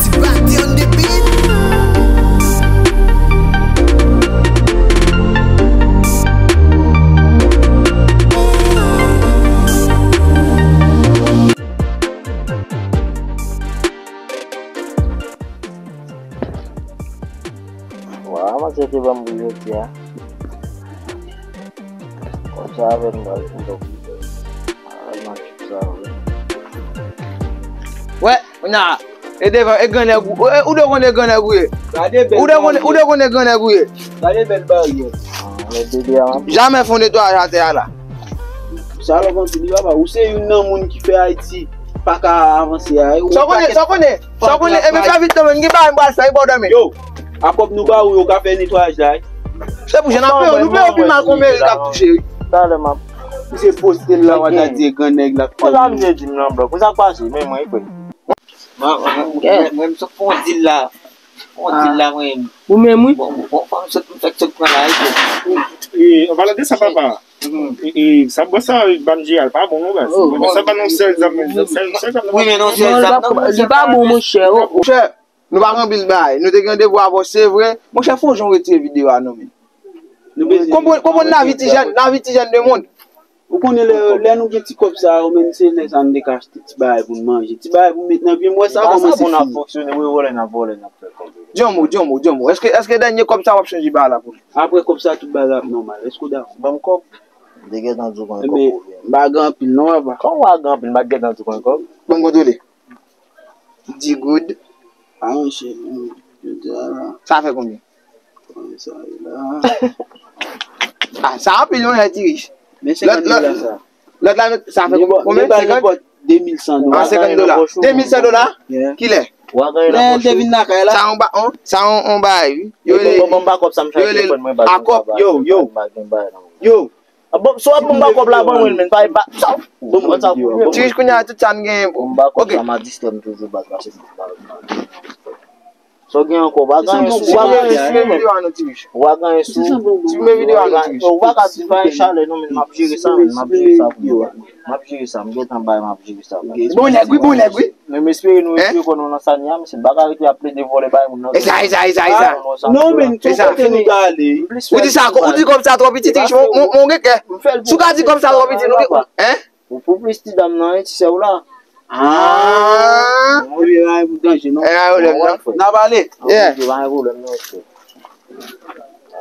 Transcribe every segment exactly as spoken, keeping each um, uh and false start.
T-Rock on the beat. Wa, manzè te ban m pou jodi a. Konsa avè m pral foutan. Ay, manzè sa, wi. Wè, kounye a, e devan, e gran nèg ou, e, ou dwe konn e gran nèg ou ye. Ou dwe konn, ou dwe konn e gran nèg ou ye. Gade bèl baryè. Jamè fè yon netwayaj atè a la. Sa lòk anpil wi papa, ou se youn nan moun ki fè Ayiti pa ka avanse a. Sa w konnen, sa w konnen, sa w konnen, e men fè vit kanmenm, gen bagay m pral fè, e ba w dòmi. Yo, a kòb nou ba ou yo ka fè netwayaj la wi. Se pou jan n ap peye, nou peye pi mal konbyen l ap touche wi. Talè m ap. Misye poste l la, w a ta di e gran nèg l ap fè. Konsa misye di m nan blòk, konsa k pase, men mwen, frè. Mwen, mwen, mwen, mwen, m sot fè yon dil la. Fè yon dil la, mwen. Ou menm, wi. Bon, bon, fò m sot, m fèk sot pran la, wi. E, an palan de sa, papa, e, e, sa bò sa, ban m di a, l pa bon, non, baz. Sa ban nou sèl zam, sèl, sèl zam. Wi, men non, sèl zam, non, li pa bon, monchè. Monchè, nou pa gen anpil bagay. Nou te gen randevou avè w, se vre. Monchè, fò w jan w retire videyo a, non, men. Konprann, konprann lavi ti jèn, lavi ti jèn de mond. Ou konnen lè, lè nou gen ti kòb sa yo, menm se lè sa nou te ka achte ti bagay pou n manje. Ti bagay pou n met nan vye, m wè sa kòmanse fini. Fonksyone, wi, vòlè n ap vòlè, n ap fè kòb. Djanmo, djanmo, djanmo. Èske, èske dènye kòb sa w ap chanje bagay la pou li? Apre kòb sa, tout bagay ap nòmal. Èske w dakò? Ban m kòb. M te gentan di w konn kòb. Ebyen, m pa gen anpil non, papa. Kòman w pa gen anpil? M pa t gentan di w konn kòb. Ban m kontwole. Di goud. Ah, monchè, hmm, jodi a la. Sa fè konbyen? Konbyen sa ye la? Ah, sa anpil, non, ti rich. Men senkant dola sa. Lòt la, sa fè konbyen? Senkant? De mil san dola. Ah, senkant dola. De mil san dola? Yeah. Kilè? Lè l te vin lakay la. Sa yon ba-, on, sa yon, on bagay, wi. Yo rele, yo rele akòp. Yo. Ah, bon, si w ap ban m ba kòb la, ban mwen l, men pa, pa, sa, bon, bon, sa, bon, ti rich kounye a, tout sa m genyen, bro. Ban m ba kòb sa, m a distrè m toujou, baz, pase m pa, pa, pa. Sa w gen ankò, w pa gen sou, w pa gen sou, men. Siprimen videyo a non, ti rich. W pa gen sou. Siprimen videyo a non, ti rich. Yo, w pa ka di pa gen chalè, non, men m ap jere sa, men m ap jere sa pou nou. M ap jere sa, m gentan bay, m ap jere sa. Bon nèg, wi, bon nèg, wi. Men m espere nou retire kò nou nan sa n ye a, mesye. M pa ka rete ap plede vòlè bay moun nan. E sa, e sa, e sa, e sa. Non, men tout kote nou ta ale. Ou di sa, ou di kòb sa twò piti, ti rich, mon, mon, mon gen kè. Si w ka di kòb sa twò piti, nou gen, hein? Ou pou plis ti dam nan, wi, ti sè w la. Ah. Epi pa gen danje, non. E pa gen pwoblèm, non. N ap ale. Yeah. Pa gen pwoblèm, non, frè.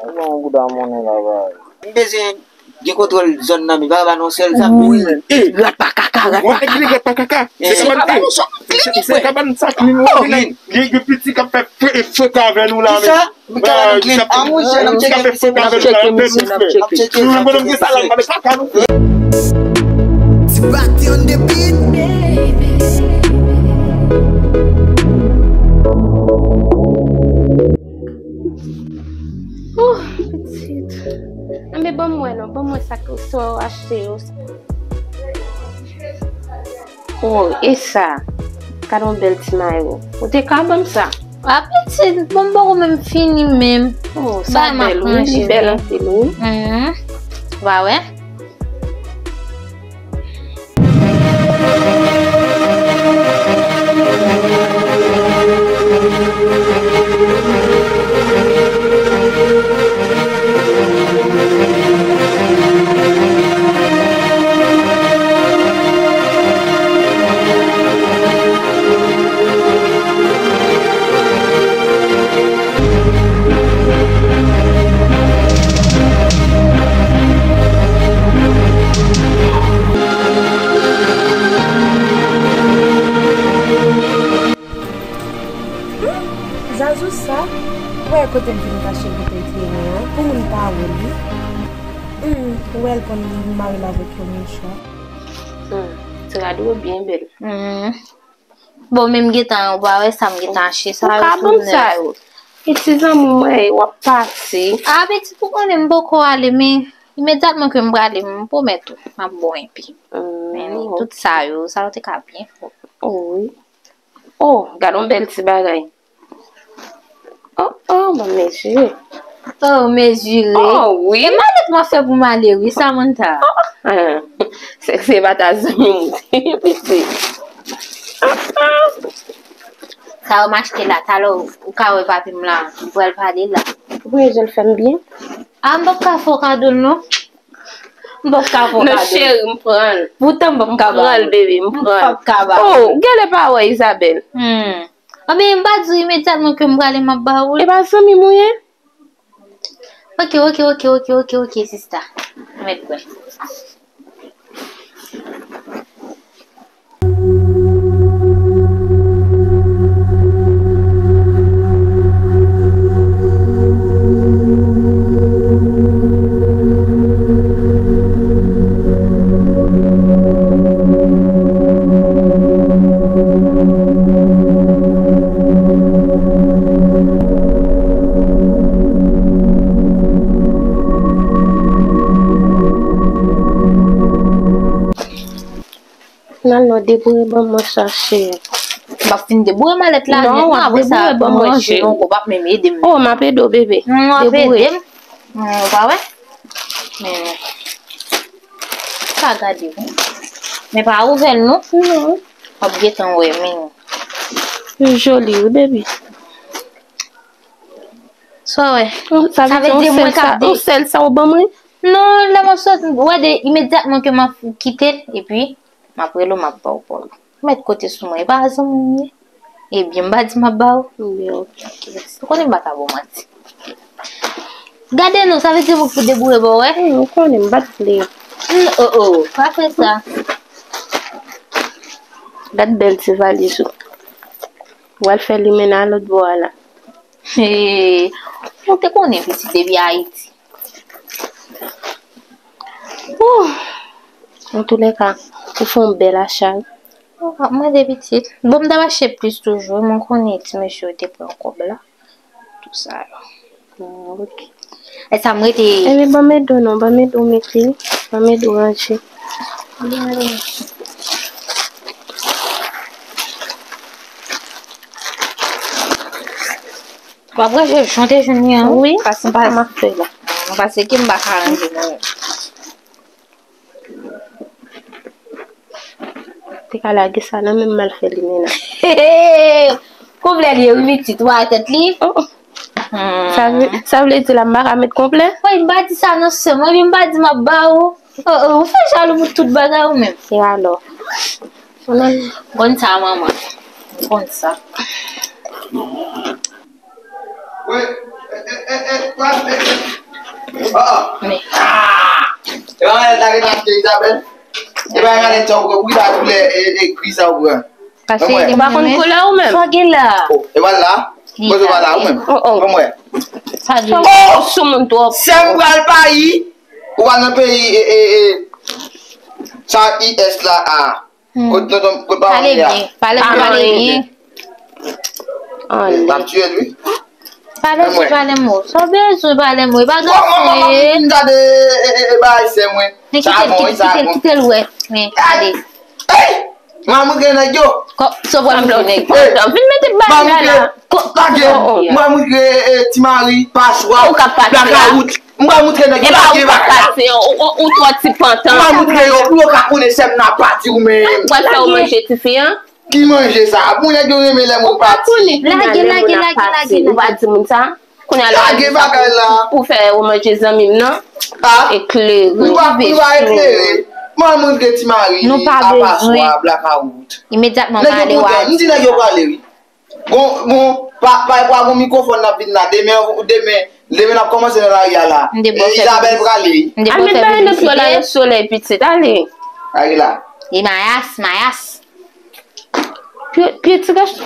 Mwen gen yon bouda monnen la, bay. M bezwen gen kontwòl zòn nan, men pa ba non sèl zam. Wi. E, rat pa kaka, rat pa kaka. Rat pa kaka. Se kabann sa k li, se kabann sa k li, nou vini. Gen, gen piti k ap fè fre-, freka avè nou la, men. Kisa? M ka ba nou kle. Ah, monchè, n ap tcheke misye, n ap tcheke misye, n ap tcheke. Nou menm, nou gen sa la, nou pa de kaka, nou. Ti Bati on the beat. Oh, pitit. Anben, ban m wè non, ban m wè sa ke, sa w achte yo. Oh, e sa? Gade yon bèl ti mayo. Ou te ka ban m sa. A, pitit, bon, m poko menm fini menm. Oh, sa bèl, wi, li bèl anpil, wi. Mhm. Ou pa wè? Hmm, Zazou sa, ou wè kote l vin kache kote l te ye an, pou moun pa wè l wi. Hmm, ou wè l konn li mare l avèk yon mouchwa. Hmm, ti rad ou byen bèl. Hmm. Bon, men m gentan, ou pa wè sa m gentan achte sa yo. Ou ka ban m sa yo. E ti zanmi mwen, w ap pati. A, pitit, ou konnen m poko ale, men imedyatman ke m prale, m pwomèt ou, m ap bon epi. Men tout sa yo, sa yo te ka byen fò. Oh, wi. Oh, gad on bèl ti bagay. Oh, oh, ban m mezire. Oh, mezire. Oh, wi. E malèt m ap fè pou m ale, wi, Samantha. Ah, se, se pa ta zanmi m ou te, pitit. Sa yo m achte la, talè ou ka wè papi m la, m pral pale la. Ou wè jan l fè m byen? A, m p ap ka fè w kado l, non. M p ap ka fè w kado l. Non, cheri, m pran l. Poutan m p ap ka ba ou. M pran l, bebe, m pran l. M p ap ka ba ou. Oh, ou genlè pa wè Isabelle. Hmm. Anben, m pa di w imedyatman ke m prale, m ap ba ou l. E pa zanmi m ou ye? Ok, ok, ok, ok, ok, ok, sista. Mèt kwè. Nan lò, deboure ban mwen sa, cheri. M ap fin deboure malèt la nèt, non, apre sa, ban mwen, cheri. Non, w ap deboure ban mwen, cheri. Ou p ap menm ede m. Oh, m ap ede w, bebe. Non, w ap ede m. Deboure. Hmm, ou pa wè? Men, pa gade, wi. Men pa ouvè l, non. Non. W ap gentan wè, men. Li joli, wi, baby. Sa w wè? Sa vle di yon sèl sa, yon sèl sa w ban mwen? Non, lè m ap sòti, ou wè de imedyatman ke m ap kite l, epi m ap rele w, m ap ba w pa w. Ou mèt konte sou mwen, e pa zanmi m ye. Ebyen, m pa di m ap ba w. Ebyen, ok. Ou konnen m pa ka ba w manti. Gade non, sa vle di moun ki pou deboure ba w, wè? Hmm, ou konnen m pa t vle. Hmm, oh, oh, pa fè sa. Gad bèl ti valis ou. Ou al fè limena lòt bò a la. Hey, ou te konnen pitit depi Ayiti. Ouh. Antoulèka, ou fè yon bèl acha wi. Ou ap mande pitit. Bon, m t ap achte plis toujou, men w konnen ti mesye yo te pran kòb la. Tout sa yo. Hmm, ok. E sa m rete. Ebyen, ban m ede w non, ban m ede w mete, ban m ede w ranje. W ap ranje jan w te jwenn li an, wi. Wi, paske m pa, sa m ap fè la. Paske m pa ka ranje mwen menm. Te ka lage sa nan men m, m al fè limena. Koublè li ye wi pitit, ou wè tèt li? Oh, oh. Hmm. Sa vle, sa vle di la m pa ka met konplè? Woy, m pa di sa non sè mwen, epi m pa di m ap ba ou. Oh, oh, ou fè jalou pou tout bagay ou menm. E alò? Konn sa manman. Konn sa. Wi. E, e, e, e, pa, e, e. Ah, ah. Men. Ah! E pa mwen ta gen achte Isabel. E pa mwen ta pou ki ta koulè e, e gri sa ou pran. Paske li pa konn koulè ou menm. Sa gen la. Oh, e pa la. Mwen se pa la ou menm. Oh, oh. Ban mwen. Sa gen. Oh! Sou moun twòp. Sè m pral payi. Ou pa nan peyi e, e, e. Sa I S la a. Hmm. Kot tonton, kot paran li a? Pale byen, pale byen. Pale byen. Anlè. M ap tiye l wi. Pale byen, pale mo. Sa w bezwen pale mo? E pa gason ye. Kòman m vin gade e, e, e, bagay sè mwen? Men sa kite l, bon, kite, sa kite l, bon. Kite l wè. Men, gade. Ey! M a montre nèg yo. Kò, so pral montre nèg yo. Vin mete bagay la la. Lage. M a montre, eh, Ti Mari, Paswa, Blakawout. M pral montre nèg yo lage bagay la. Ou, ou, ou twò ti pantan. M pral montre yo, pou yo ka konnen sè m nan pati ou menm. Pral fè w manje tifi an. Ki manje sa? Bon, nèg yo renmen lè mwen pati. Lage, lage, lage, lage, lage. Ou pa di moun sa? Kounye a lage bagay la. Pou fè w manje zanmi m nan. Ah. Eklere. Nou pa, nou pa eklere. M a montre Ti Mari, Paswa, Blakawout. Imedyatman pale w a di. M di nèg yo prale wi. Bon, bon, pa, pa, pa gon mikwofòn n ap vin la. Demen, demen, demen n ap kòmanse nan lari a la. E, Izabèl prale. Al met bagay nan pye w la, nan solèy pitit, ale. Ale la. E mayas, mayas. Pye, pye ti gason.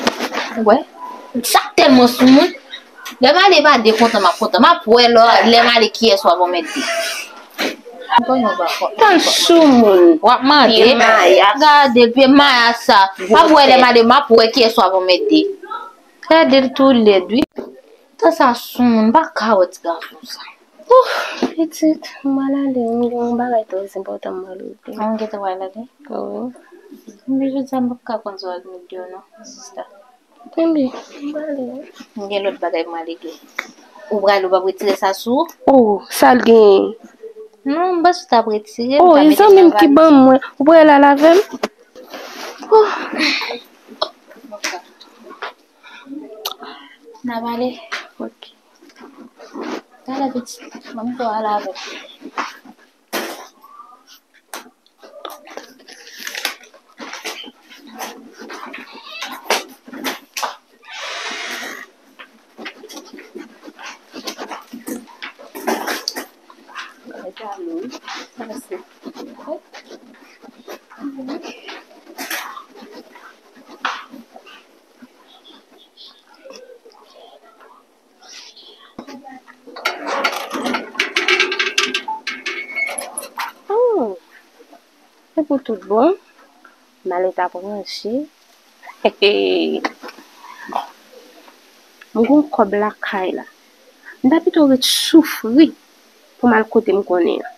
Wè. Sa tèlman sou moun. Lè m ale pa de kontan, m ap kontan. M ap wè lò, lè m ale kiyès w ap anmède. Tan sou moun. W ap mande. Pye mayas. Gade l, pye mayas sa. M ap wè lè m ale, m ap wè kiyès w ap anmède. Gade l tou lèd, wi. Tan sa sou moun, m pa ka wè ti gason sa. Ouf, pitit, m pral ale, m gen yon bagay trè enpòtan m pral regle. An, w gentan pral ale? Wi. Men jodi a m p ap ka konn sa w ap met deyò non, sista. Enben, m pral ale. M gen lòt bagay m pral regle. Ou pral, ou p ap retire sa sou ou? Oh, sa l genyen? Non, m panse w t ap retire l, oh, e zanmi m ki ban m mwen. Ou pral al avè m? Oh. N ap ale. Ok. Talè pitit, ban m tou ale avè w. Oh, se pou tout bon. M ale t ap ranje. M gon kòb lakay la. M ta pito ret soufri pou m al kote m konnen an.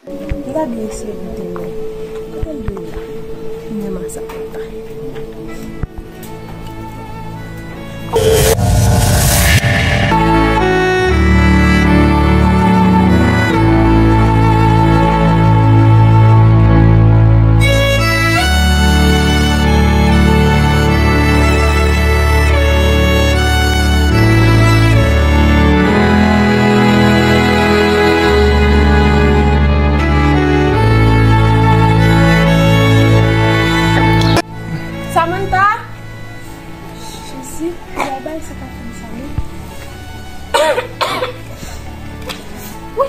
M ta byen eseye goute men. Gade, men masak la. Samantha! Jezi, bay bay sa ka fè m sa, non? Wi!